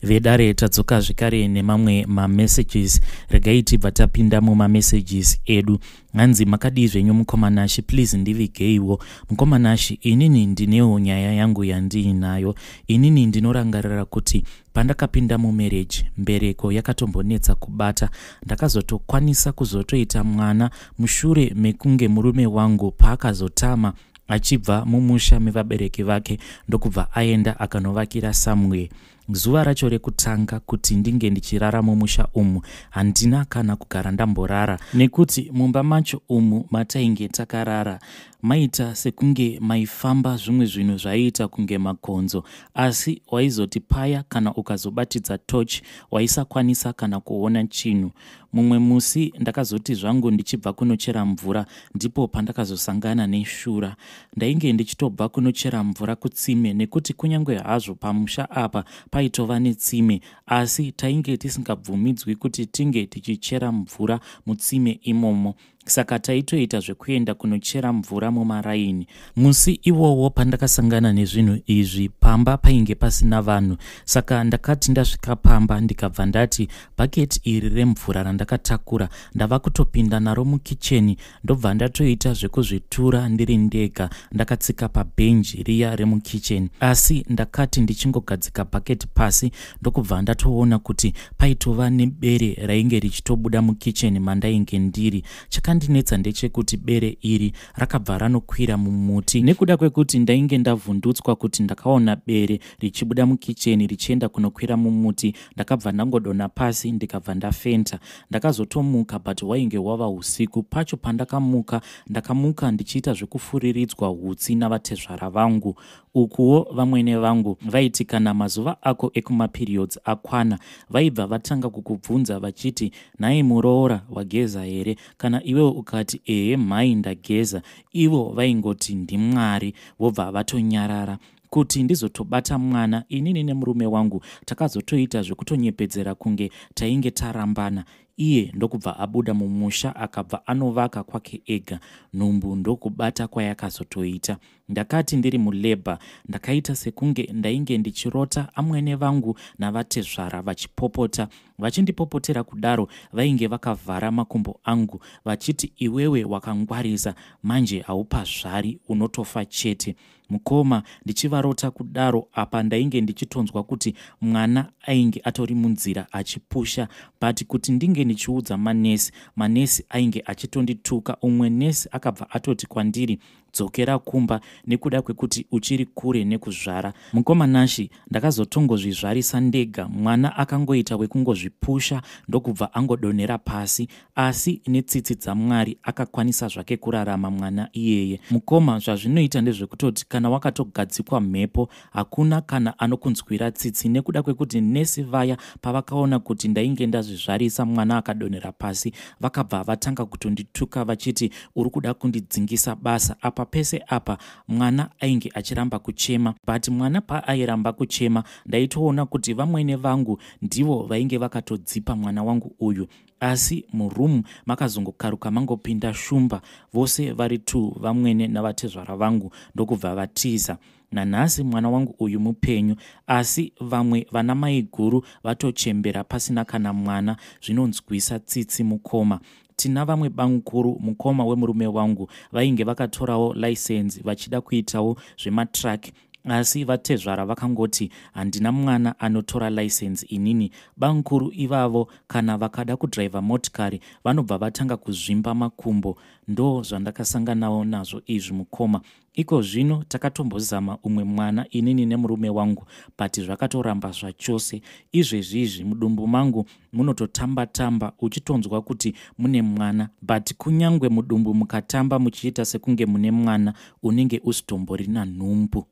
Vedare, tadzoka zvekare nemamwe mamessages. Regai tibva tapinda mumamessages edu. Hanzi, "Makadii zvenyu mukomanashi? Please ndivigeiwo mukomanashi. Inini ndinewo nyaya yangu yandiinayo. Inini ndinorangarira kuti pandakapinda mumarriage, mbereko yakatombonetsa kubata. Ndakazotokwanisa kuzotoita mwana mushure mekunge murume wangu paakazotama achibva mumusha mevabereki vake, ndokubva aenda akanovakira somewhere. Zuva racho rekutanga kuti ndinge ndichirara mumusha umu, handina kana kugara ndamborara, nekuti mumba macho umu matainge takarara maita sekunge maifamba zvimwe zvinhu zvaiita kunge makonzo, asi waizoti paya kana ukazobatidza torch waisakwanisa kana kuona chinhu. Mumwe musi ndakazoti zvangu ndichibva kunochera mvura, ndipo pandakazosangana neshura. Ndainge ndichitobva kunochera mvura kutsime, nekuti kunyange hazvo pamusha apa paitova netsime, asi tainge tisingabvumidzwi kuti tinge tichichera mvura mutsime imomo, saka taitoita zvekuenda kunochera mvura mumaraini. Musi iwowo pandakasangana nezvinhu izvi, pamba painge pasina vanhu, saka ndakati ndasvika pamba ndikabva ndati bhaketi iri remvura randakatakura ndava kutopinda naro mukicheni, ndobva ndatoita zvekuzvitura ndiri ndega ndakatsika pabhenji riya remukicheni. Asi ndakati ndichingogadzika bhaketi pasi, ndokubva ndatoona kuti paitova nebere rainge richitobuda mukicheni mandainge ndiri. Chakandinetsa ndechekuti bere iri rakabva ranokwira mumuti. Nekuda kwekuti ndainge ndavhundutswa kuti ndakaona bere richibuda mukicheni richienda kunokwira mumuti, ndakabva ndangodonha pasi ndikabva ndafenta. Ndakazotomuka, but hwainge hwava usiku pacho. Pandakamuka, ndakamuka ndichiita zvekufuriridzwa hutsi navatezvara vangu. Ukuwo vamwene vangu vaiti kana mazuva ako ekumaperiods akwana, vaibva vatanga kukubvunza vachiti, 'Nhai muroora, wageza here?' Kana iwewo ukati, 'Ehe mhai, ndageza,' ivo vaingoti, 'Ndimwari,' vobva vatonyarara. Kuti ndizotobata mwana, inini nemurume wangu takazotoita zvekutonyepedzera kunge tainge tarambana, iye ndokubva abuda mumusha akabva anovaka kwake ega. Nhumbu ndokubata kwayakazotoita. Ndakati ndiri mulabour, ndakaita sekunge ndainge ndichirota amwene vangu navatezvara vachipopota, vachindipopotera kudaro. Vainge vakavhara makumbo angu vachiti, 'Iwewe wakangwarisa, manje haupazvari, unotofa chete.' Mukoma, ndichivarota kudaro, apa ndainge ndichitonzwa kuti mwana ainge atori munzira achipusha, but kuti ndinge ndichiudza manesi, manesi ainge achitondituka. Umwe nesi akabva atoti kwandiri, 'Dzokera kumba nekuda kwekuti uchiri kure nekuzvara.' Mukoma Nashi, ndakazotongozvizvarisa ndega. Mwana akangoita wekungozvipusha ndokubva angodonhera pasi, asi netsitsi dzaMwari akakwanisa zvake kurarama mwana iyeye. Mukoma, zvazvinoita ndezvekutoti kana wakatogadzikwa mhepo, hakuna kana anokunzwira tsitsi, nekuda kwekuti nesi vaya pavakaona kuti ndainge ndazvizvarisa, mwana akadonhera pasi, vakabva vatanga kutondituka vachiti, 'Uri kuda kundidzingisa basa.' Apa pese apa mwana ainge achiramba kuchema, but mwana paairamba kuchema, ndaitoona kuti vamwene vangu ndivo vainge vakatodzipa mwana wangu uyu. Asi muroom makazongokaruka mangopinda shumba, vose vari two, vamwene navatezvara vangu, ndokubva vatiza. Nanhasi mwana wangu uyu mupenyu, asi vamwe vana mai guru vatochembera pasina kana mwana. Zvinonzwisa tsitsi, mukoma. Tina vamwe bamukuru, mukoma wemurume wangu, vainge vakatorawo license vachida kuitawo zvematruck, asi vatezvara vakangoti, 'Handina mwana anotora license inini.' Bamukuru ivavo kana vakada kudhiraivha motikari, vanobva vatanga kuzvimba makumbo. Ndo zvandakasanganawo nazvo izvi, mukoma. Iko zvino takatombozama umwe mwana inini nemurume wangu, but zvakatoramba zvachose. Izvezvizvi mudumbu mangu munototamba-tamba, uchitonzwa kuti mune mwana, but kunyange mudumbu mukatamba muchiita sekunge mune mwana, unenge usitomborina nhumbu."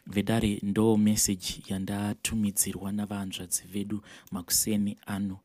Vedare, ndo meseji yandatumidzirwa navahanzvadzi vedu makuseni ano.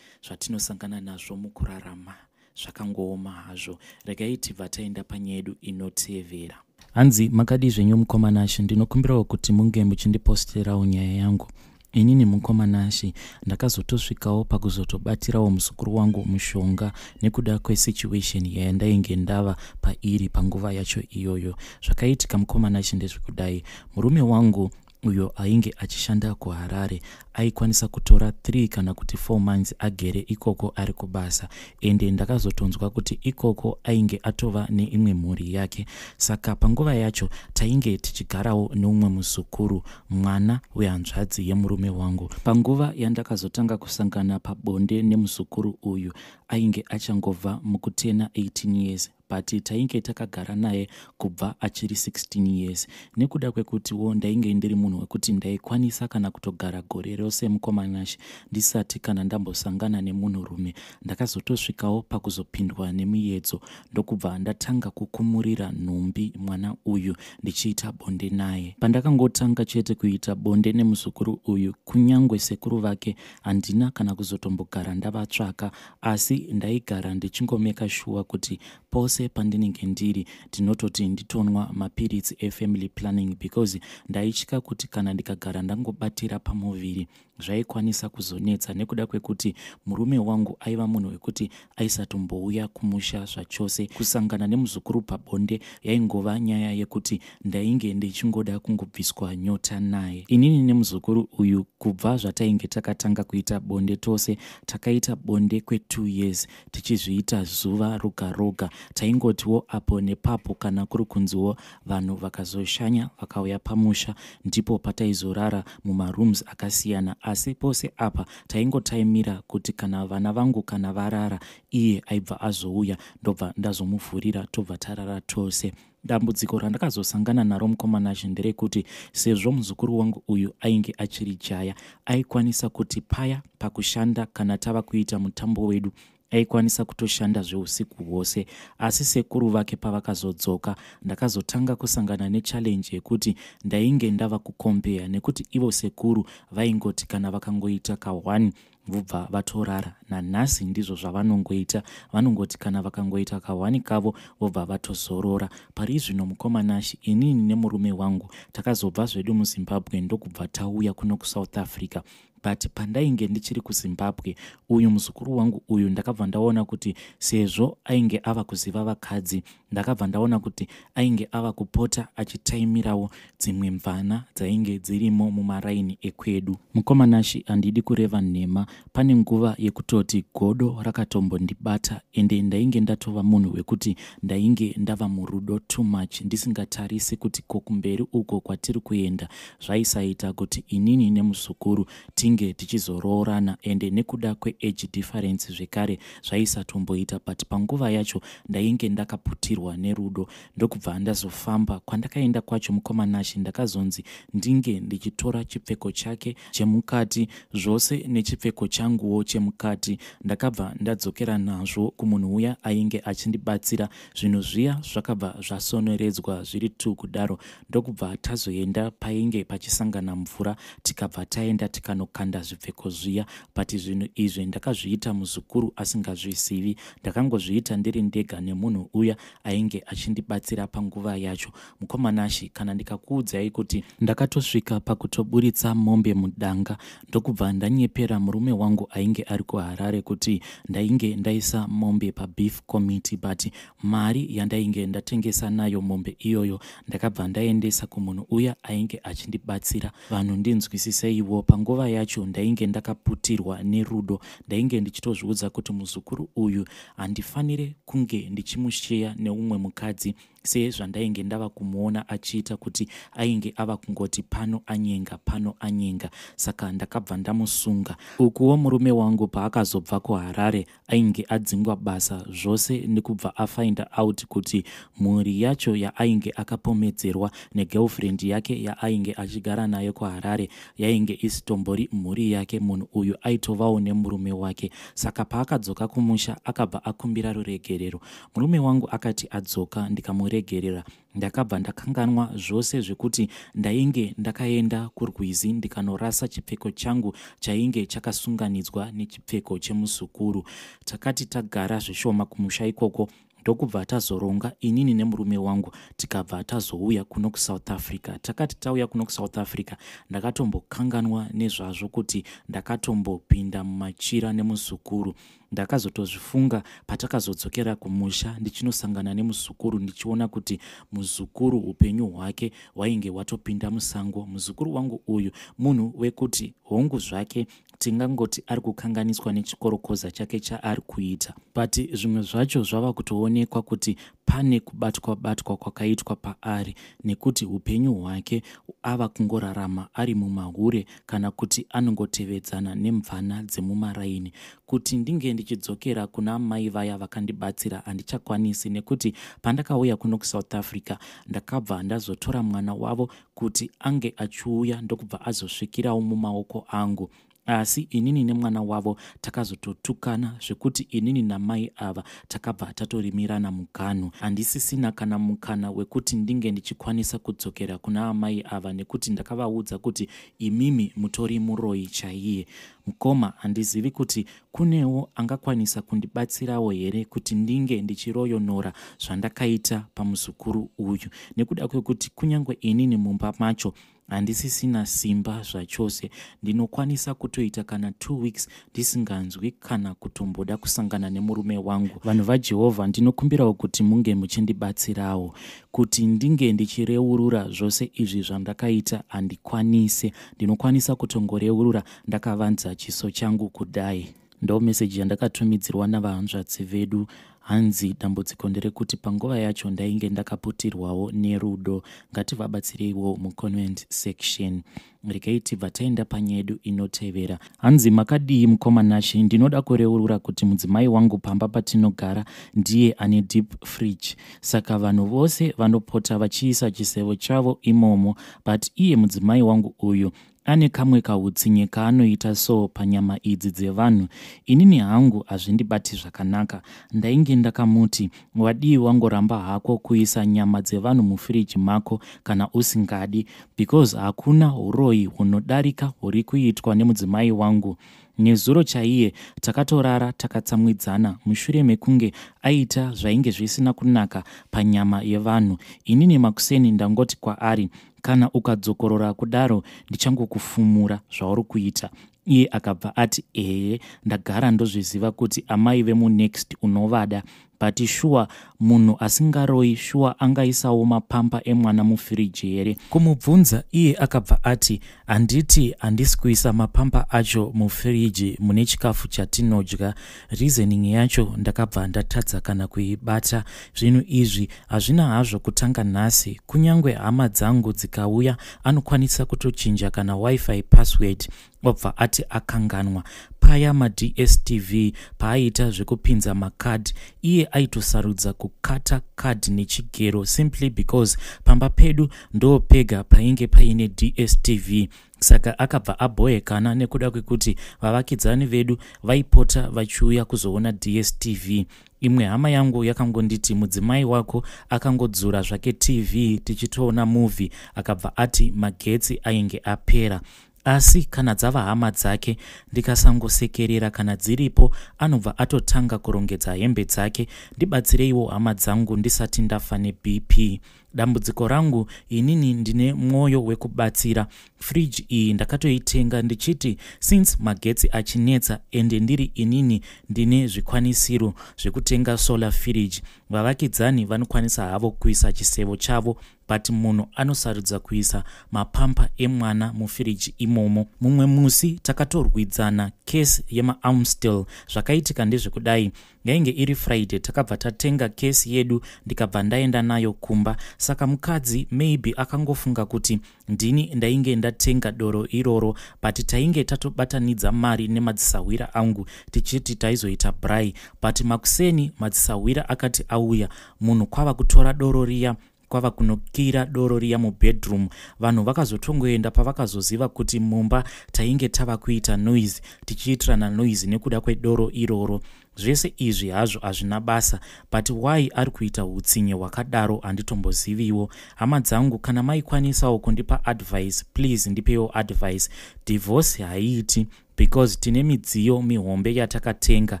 Zvatinosangana nazvo mukurarama zvakangooma hazvo. Regai tibva taenda panyaya yedu inotevera. Hanzi, "Makadi zvenyu mukoma Nashi? Ndinokumbirawo kuti munge muchindiposterawo nyaya yangu. Inini mukoma Nashi, ndakazotosvikawo pakuzotobatirawo muzukuru wangu mushonga nekuda kwesituation yandainge ndava pairi panguva yacho iyoyo. Zvakaitika mukoma Nashi ndezvekudai. Murume wangu uyo ainge achishanda kuHarare. Aikwanisa kutora 3 kana kuti 4 months agere ikoko ari kubasa, ende ndakazotonzwa kuti ikoko ainge atova neimwe mhuri yake. Saka panguva yacho tainge tichigarawo neumwe muzukuru, mwana wehanzvadzi yemurume wangu. Panguva yandakazotanga kusangana pabonde nemuzukuru uyu, ainge achangobva mukutena 18 years, but tainge takagara naye kubva achiri 16 years. Nekuda kwekutiwo ndainge ndiri munhu wekuti ndaikwanisa kana kutogara gore rose, mukoma Nashe, ndisati kana ndambosangana nemunhurume, ndakazotosvikawo pakuzopindwa nemuedzo, ndokubva ndatanga kukumurira nhumbi mwana uyu ndichiita bonde naye. Pandakangotanga chete kuita bonde nemuzukuru uyu, kunyangwe sekuru vake handina kana kuzotombogara ndavatsvaka, asi ndaigara ndichingomeka shuwa kuti pose pandinenge ndiri ndinototi nditonwa mapiritsi efamily planning, because ndaitya kuti kana ndikagara ndangobatira pamuviri zvaikwanisa kuzonetsa, nekuda kwekuti murume wangu aiva munhu wekuti aisatombouya kumusha zvachose. Kusangana nemuzukuru pabonde yaingova nyaya yekuti ndainge ndichingoda kungobviswa nyota naye. Inini nemuzukuru uyu, kubva zvatainge takatanga kuita bonde tose, takaita bonde kwe2 years tichizviita zuva roga roga. Taingotiwo apo nepapo kana kuri kunziwo vanhu vakazoshanya vakauya pamusha, ndipo pataizorara mumarooms akasiyana, asi pose apa taingotaimira kuti kana vana vangu kana varara, iye aibva azouya, ndobva ndazomuvhurira, tobva tarara tose. Dambudziko randakazosangana naro, mukoma Nashe, nderekuti sezvo muzukuru wangu uyu ainge achiri jaya, aikwanisa kuti paya pakushanda, kana tava kuita mutambo wedu, aikwanisa kutoshanda zveusiku hwose. Asi sekuru vake pavakazodzoka, ndakazotanga kusangana nechallenge yekuti ndainge ndava kukompeya, nekuti ivo sekuru vaingoti kana vakangoita ka1 vobva vatorara. Nanhasi ndizvo zvavanongoita, vanongoti kana vakangoita ka1 kavo vobva vatozorora. Pari zvino, mukoma Nashe, inini nemurume wangu takazobva zvedu muZimbabwe, ndokubva tauya kuno kuSouth Africa. But pandainge ndichiri kuZimbabwe, uyu muzukuru wangu uyu ndakabva ndaona kuti sezvo ainge ava kuziva vakadzi, ndakabva ndaona kuti ainge ava kupota achitaimirawo dzimwe mvana dzainge dzirimo mumaraini ekwedu. Mukoma Nashe, handidi kureva nhema, pane nguva yekutoti godo rakatombondibata, ende ndainge ndatova munhu wekuti ndainge ndava murudo too much, ndisingatarisi kuti kokumberi uko kwatiri kuenda zvaisaita kuti inini nemuzukuru tinge tichizoroorana, ende nekuda kweage difference zvekare zvaisatomboita. But panguva yacho ndainge ndakaputirwa nerudo, ndokubva ndazofamba. Kwandakaenda kwacho, mukoma Nashe, ndakazonzi ndinge ndichitora chipfeko chake chemukati zvose nechipfeko changuwo chemukati. Ndakabva ndadzokera nazvo kumunhu uya ainge achindibatsira. Zvinhu zviya zvakabva zvasoneredzwa zviri tu kudaro, ndokubva tazoenda painge pachisangana mvura, tikabva taenda tikanokanda zvipfeko zviya. But zvinhu izvi ndakazviita muzukuru asingazvizivi. Ndakangozviita ndiri ndega nemunhu uya ainge achindibatsira panguva yacho. Mukoma Nashe, kana ndikakuudzai kuti ndakatosvika pakutoburitsa mombe mudanga, ndokubva ndanyepera murume wangu ainge ari kuHarare kuti ndainge ndaisa mombe pabeef committee, but mari yandainge ndatengesa nayo mombe iyoyo ndakabva ndaendesa kumunhu uya ainge achindibatsira. Vanhu, ndinzwisiseiwo, panguva yacho ndainge ndakaputirwa nerudo. Ndainge ndichitozviudza kuti muzukuru uyu handifaniri kunge ndichimusheya neumwe mukadzi, sezvandainge ndava kumuona achiita kuti ainge ava kungoti pano anyenga, pano anyenga. Saka ndakabva ndamusunga. Ukuwo murume wangu paakazobva kuHarare, ainge adzingwa basa zvose nekubva afind out kuti mhuri yacho yaainge akapomedzerwa negirlfriend yake yaainge achigara nayo kuHarare yainge isitombori mhuri yake. Munhu uyu aitovawo nemurume wake. Saka paakadzoka kumusha, akabva akumbira ruregerero. Murume wangu akati adzoka, ndikamuregerera. Ndakabva ndakanganwa zvose zvekuti ndainge ndakaenda kurwizi ndikanorasa chipfeko changu chainge chakasunganidzwa nechipfeko chemuzukuru. Takati tagara zvishoma kumusha ikoko. Ndokubva tazoronga inini nemurume wangu, tikabva tazouya kuno kuSouth Africa. Takati tauya kuno kuSouth Africa, ndakatombokanganwa nezvazvo kuti ndakatombopinda mumachira nemuzukuru. Ndakazotozvifunga patakazodzokera kumusha ndichinosangana nemuzukuru, ndichiona kuti muzukuru upenyu hwake hwainge hwatopinda musango. Muzukuru wangu uyu munhu wekuti hongu zvake tingangoti ari kukanganiswa nechikorokoza chake chaari kuita, but zvimwe zvacho zvava kutoonekwa kuti pane kubatwa batwa kwakaitwa paari, nekuti upenyu hwake ava kungorarama ari mumahure kana kuti anongotevedzana nemvana dzemumaraini. Kuti ndinge ndichidzokera kuna amai vaya vakandibatsira handichakwanisi, nekuti pandakauya kuno kuSouth Africa ndakabva ndazotora mwana wavo kuti ange achiuya, ndokubva azosvikirawo mumaoko angu. Asi inini nemwana wavo takazototukana zvekuti inini namai ava takabva tatorimirana muganhu. Handisisina kana mukana wekuti ndinge ndichikwanisa kudzokera kuna amai ava, nekuti ndakavaudza kuti imimi mutori muroyi chaiye. Mukoma, handizivi kuti kunewo angakwanisa kundibatsirawo here kuti ndinge ndichiroyonora zvandakaita pamuzukuru uyu, nekuda kwekuti kunyange inini mumba macho handisisina simba zvachose. Ndinokwanisa kutoita kana 2 weeks ndisinganzwi kana kutomboda kusangana nemurume wangu. Vanhu vaJehovha, ndinokumbirawo kuti munge muchindibatsirawo kuti ndinge ndichireurura zvose izvi zvandakaita. Handikwanise, ndinokwanisa kutongoreurura ndakavanza chiso changu kudai. Ndo meseji yandakatumidzirwa navahanzvadzi vedu. Hanzi dambudziko nderekuti panguva yacho ndainge ndakaputirwawo nerudo. Ngativabatsireiwo mucomment section. Regai tibva taenda panyedu inotevera. Hanzi makadii mukoma Nashe, ndinoda kureurura kuti mudzimai wangu pamba patinogara ndiye ane deep fridge, saka vanhu vose vanopota vachiisa chisevo chavo imomo, but iye mudzimai wangu uyu ane kamwe kautsinye kaanoita so panyama idzi dzevanhu. Inini hangu hazvindibati zvakanaka. Ndainge ndakamuti wadii wangoramba hako kuisa nyama dzevanhu mufiriji mako kana usingadi, because hakuna uroyi hunodarika huri kuitwa nemudzimai wangu. Nezuro chaiye takatorara takatsamwidzana mushure mekunge aita zvainge zvisina kunaka panyama yevanhu. Inini makuseni ndangoti kwaari, kana ukadzokorora kudaro ndichangokufumura zvauri kuita. Iye akabva ati ehe, ndagara ndozviziva kuti amai vemunext unovada, but shuwa munhu asingaroyi shuwa angaisawo mapampa emwana mufiriji here? Kumubvunza iye akabva ati handiti handisi kuisa mapampa acho mufiriji mune chikafu chatinodya. Reasoning yacho ndakabva ndatadza kana kuibata. Zvinhu izvi hazvina hazvo kutanga nhasi. Kunyange hama dzangu dzikauya anokwanisa kutochinja kana wifi password, obva ati akanganwa. Paya maDStv paaita zvekupinza makadhi, iye aitosarudza kukata kadhi nechigero simply because pamba pedu ndo pega painge paine DStv. Saka akabva abhoekana nekuda kwekuti vavakidzani vedu vaipota vachiuya kuzoona DStv. Imwe hama yangu yakangonditi mudzimai wako akangodzura zvake TV tichitoona movie, akabva ati magetsi ainge apera. Asi kana dzava hama dzake ndikasangosekerera kana dziripo, anobva atotanga kurongedza hembe dzake. Ndibatsireiwo hama dzangu ndisati ndafa neBP. Dambudziko rangu inini ndine mwoyo wekubatsira. Fridge iyi ndakatoitenga ndichiti since magetsi achinetsa ende ndiri inini ndine zvikwanisiro zvekutenga solar fridge, vavakidzani vanokwanisa havo kuisa chisevo chavo, but munhu anosarudza kuisa mapampa emwana mufiriji imomo. Mumwe musi takatorwidzana kesi yemaAmstel. Zvakaitika ndezvekudai, yainge iri Friday, takabva tatenga kesi yedu, ndikabva ndaenda nayo kumba. Saka mukadzi maybe akangofunga kuti ndini ndainge ndatenga doro iroro, but tainge tatobatanidza mari nemadzisahwira angu tichiti taizoita braai. But makuseni madzisahwira akati auya, munhu kwava kutora doro riya, kwava kunokira doro riya mubedroom. Vanhu vakazotongoenda pavakazoziva kuti mumba tainge tava kuita noise, tichiitirana noise nekuda kwedoro iroro. Zvese izvi hazvo hazvina basa but why ari kuita hutsinye hwakadaro handitomboziviwo. Hama dzangu kana maikwanisawo kundipa advice please ndipeiwo advice. Divorce haiiti because tine midziyo mihombe yatakatenga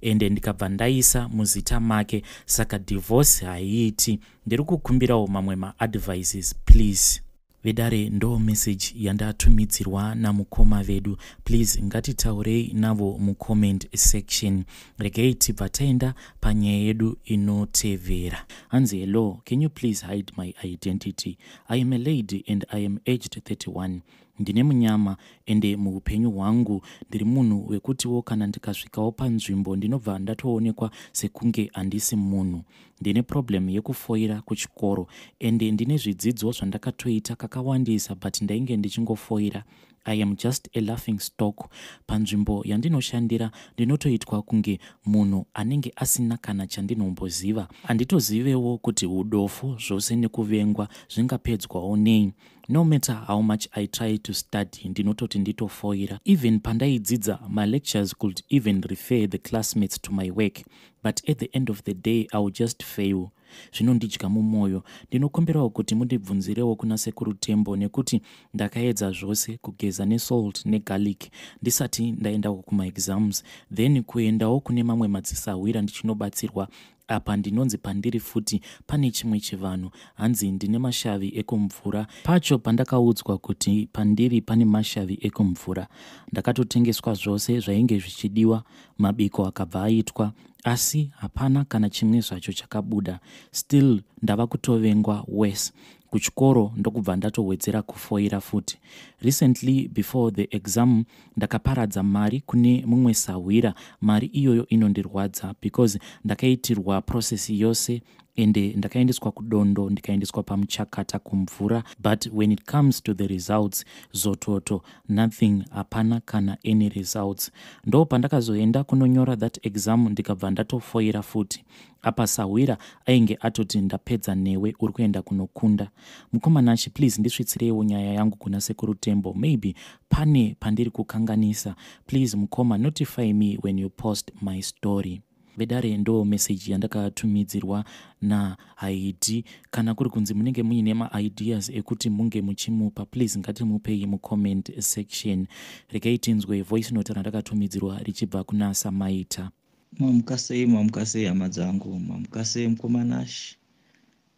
ende ndikabva ndaisa muzita make saka divorce haiiti. Ndiri kukumbirawo mamwe maadvices please. Vedare ndo message yandatumidzirwa namukoma vedu. Please ngatitaurei navo mucomment section. Regai tibva taenda panyaya yedu inotevera. Hanzi hello, can you please hide my identity? I am a lady and I am aged 31. Ndine munyama ende muupenyu hwangu ndiri munhu wekutiwo kana ndikasvikawo panzvimbo ndinobva ndatoonekwa sekunge handisi munhu. Ndine problem yekufoira kuchikoro ende ndine zvidzidzo zvandakatoita kakawandisa but ndainge ndichingofoira. I am just a laughing stock. Panzvimbo yandinoshandira ndinotoitwa kunge munhu anenge asina kana chandinomboziva. Handitozivewo kuti hudofo zvose nekuvengwa zvingapedzwawo nei. No matter how much I try to study ndinototi nditofoira. Even pandaidzidza malectures could even refer the classmates to my work but at the end of the day I will just fail. Zvinondidya mumwoyo. Ndinokumbirawo kuti mundibvunzirewo kuna Sekuru Tembo nekuti ndakaedza zvose kugeza nesalt negarlic ndisati ndaendawo kumaexams then kuendawo kune mamwe madzisahwira ndichinobatsirwa. Apa ndinonzi pandiri futi pane chimwe chivanhu hanzi ndine mashavi ekumvura. Pacho pandakaudzwa kuti pandiri pane mashavi ekumvura ndakatotengeswa zvose zvainge zvichidiwa mabiko akabva aitwa asi hapana kana chimwe zvacho chakabuda. Still ndava kutovengwa worse. Kuchikoro ndokubva ndatowedzera kufoira futi. Recently before the exam ndakaparadza mari kune mumwe sahwira. Mari iyoyo inondirwadza because ndakaitirwa process yose ende ndakaendeswa kudondo ndikaendeswa pamuchakata kumvura but when it comes to the results zototo nothing hapana kana any results. Ndo pandakazoenda kunonyora that exam ndikabva ndatofoira futi. Apa sahwira ainge atoti ndapedza newe uri kuenda kunokunda. Mukoma Nashe please ndisvitsireiwo nyaya yangu kuna Sekuru Tembo maybe pane pandiri kukanganisa. Please mukoma notify me when you post my story. Vedare ndo message yandakatumidzirwa naHaidi. Kana kuri kunzi munenge muine maideas ekuti munge muchimupa please ngatimupei mucomment section. Regai tinzwe voice note randakatumidzirwa richibva kuna Samaita. Mamuka sei, mamuka sei hama dzangu, mamuka sei mukoma Nash,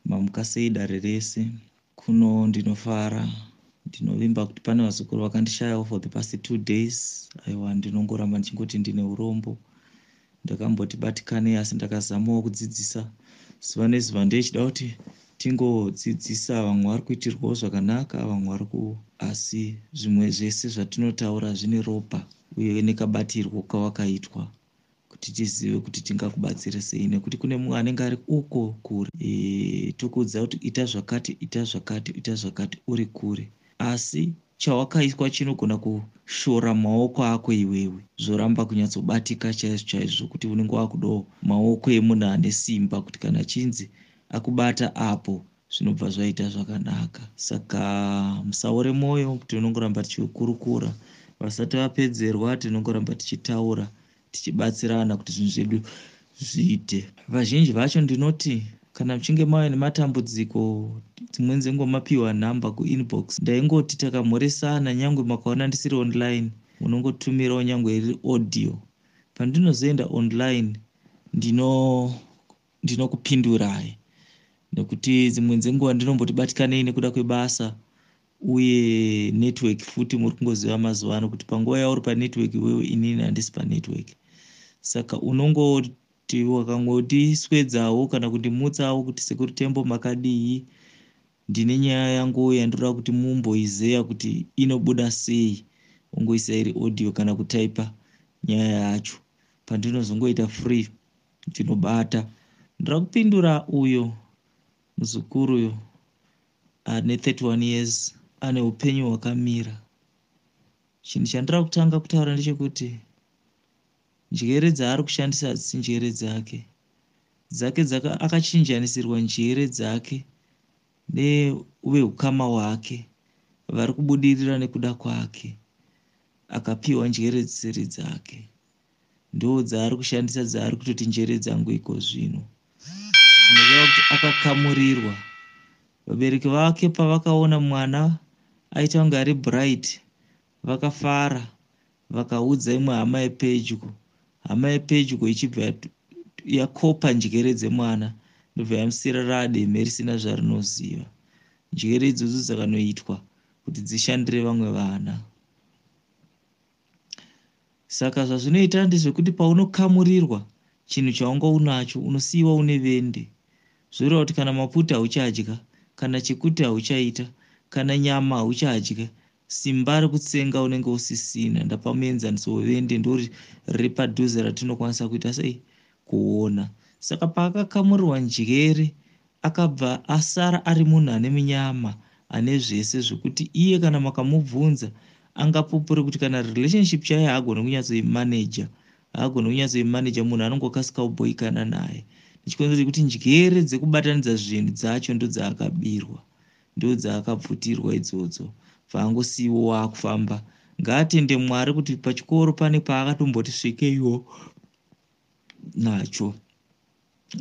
mamuka sei dare rese. Kuno ndinofara, ndinovimba kuti pane vazukuru vakandishayawo for the past 2 days. Aiwa, ndinongoramba ndichingoti ndine urombo. Ndakamboti batikanei asi ndakazamawo kudzidzisa zuva nezuva ndechida kuti tingodzidzisa vamwe vari kuitirwawo zvakanaka, vamwe vari ku asi zvimwe zvese zvatinotaura zvine ropa uye nekabatirwo kawakaitwa kuti tizive kuti tingakubatsire sei, nekuti kune mumwe anenge ari uko kure tokuudza kuti ita zvakati, ita zvakati, ita zvakati uri kure, asi chawakaiswa chinogona kushora maoko ako iwewe zvoramba kunyatsobatika chaizvo chaizvo kuti unenge wakudawo maoko emunhu ane simba kuti kana chinzi akubata apo zvinobva zvaita zvakanaka. Saka musaore mwoyo, tinongoramba tichikurukura, vasati vapedzerwa tinongoramba tichitaura tichibatsirana kuti zvinhu zvedu zviite. Vazhinji vacho ndinoti kana muchinge mauya nematambudziko dzimweni dzenguva mapiwa nhamba kuinbox, ndaingoti takamhoresana nyangwe makaona ndisiri online munongotumirawo nyangwe iri audio. Pandinozoenda online ndinokupindurai nekuti dzimweni dzenguva ndinomboti batikanei nekuda kwebasa uye network futi. Muri kungoziva mazuva ano kuti panguva yauri panetwork iwewe inini handisi panetwork, saka unongoti wakangondiswedzawo kana kundimutsawo kuti Sekuru Tembo makadii, ndine nyaya yangu yandoda kuti mumboizeya kuti inobuda sei, ungoisa iri audio kana kutaipa nyaya yacho. Pandinozongoita free ndinobata. Ndoda kupindura uyo muzukuru uyo ane 31 years ane upenyu hwakamira. Chinhu chandira kutanga kutaura ndechekuti njere dzaari kushandisa hadzisi njere dzake, dzake akachinjanisirwa njere dzake neveukama hwake vari kubudirira nekuda kwake, akapiwa njere dzisiri dzake. Ndo dzaari kushandisa dzaari kutoti njere dzangu iko zvino. Zvinoreva kuti akakamurirwa. Vabereki vake pavakaona mwana aita kunge ari bright vakafara vakaudza imwe hama yepedyo. Hama yepedyo ichibva yakopa njere dzemwana ndobva yamusiyira raademhe risina zvarinoziva. Njere idzodzo dzakanoitwa kuti dzishandire vamwe vana. Saka zvazvinoita ndezvekuti paunokamurirwa chinhu chaunga unacho unosiyiwa une vende. Zvoreva kuti kana maputi hauchadya, kana chekuti hauchaita, kana nyama hauchadya, simba rekutsenga unenge usisina. Ndapa muenzaniso wevende ndori riri padhuze ratinokwanisa kuita sei kuona. Saka paakakamurirwa njere akabva asara ari munhu ane munyama ane zvese zvekuti iye kana makamubvunza angapupure kuti kana relationship chaiyo haagoni kunyatsoimaneja, haagoni kunyatsoimaneja munhu anongokasika kuboikana naye. Nechikonzero chekuti njere dzekubatanidza zvinhu dzacho ndodzaakabirwa, ndodzaakabvutirwa idzodzo. Bvaangosiyiwa waakufamba. Ngaatende Mwari kuti pachikoro pane paakatomboti svikeiwo nacho.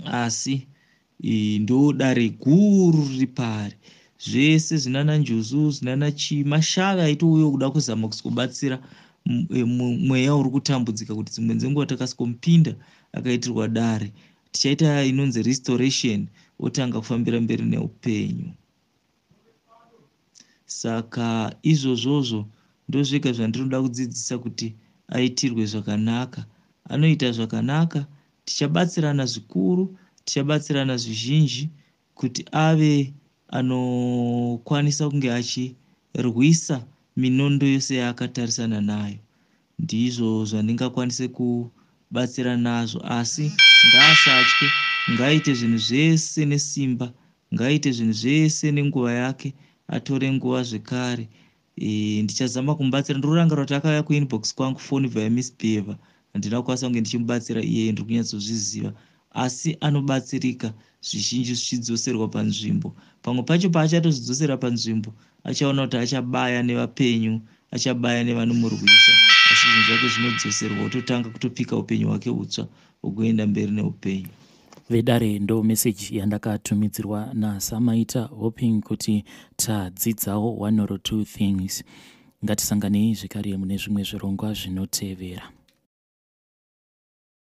Asi ndo dare guru riri paari. Zvese zvinana njuzu zvinana chii mashavi aitouya kuda kuzama kubatsira mweya uri kutambudzika kuti dzimwe dzenguva takasikomupinda akaitirwa dare. Tichaita inonzi restoration otanga kufambira mberi neupenyu. Saka izvozvozvo ndozvega zvandinoda kudzidzisa kuti aitirwe zvakanaka. Anoita zvakanaka, tichabatsirana zvikuru, tichabatsirana zvizhinji kuti ave anokwanisa kunge achirwisa minondo yose yaakatarisana nayo. Ndizvo zvandingakwanise kubatsira nazvo asi ngaasatye, ngaaite zvinhu zvese nesimba, ngaaite zvinhu zvese nenguva yake, atore nguva zvekare. Ndichazama kumubatsira. Ndinorangarira kuti akauya kuinbox kwangu foni ibva yamisbehave. Handina kukwanisa kunge ndichimubatsira iyeye ndiri kunyatsozviziva. Asi anobatsirika zvizhinji zvichidzoserwa panzvimbo. Pamwe pacho paachatozvidzosera panzvimbo achaona kuti achabaya nevapenyu, achabaya nevanomurwisa. Asi zvinhu zvake zvinodzoserwa ototanga kutopika upenyu hwake hutsva hwokuenda mberi neupenyu. Vedare ndo meseji yandakatumidzirwa naSamaita hoping kuti tadzidzawo one or two things. Ngatisanganei zvekare mune zvimwe zvirongwa zvinotevera.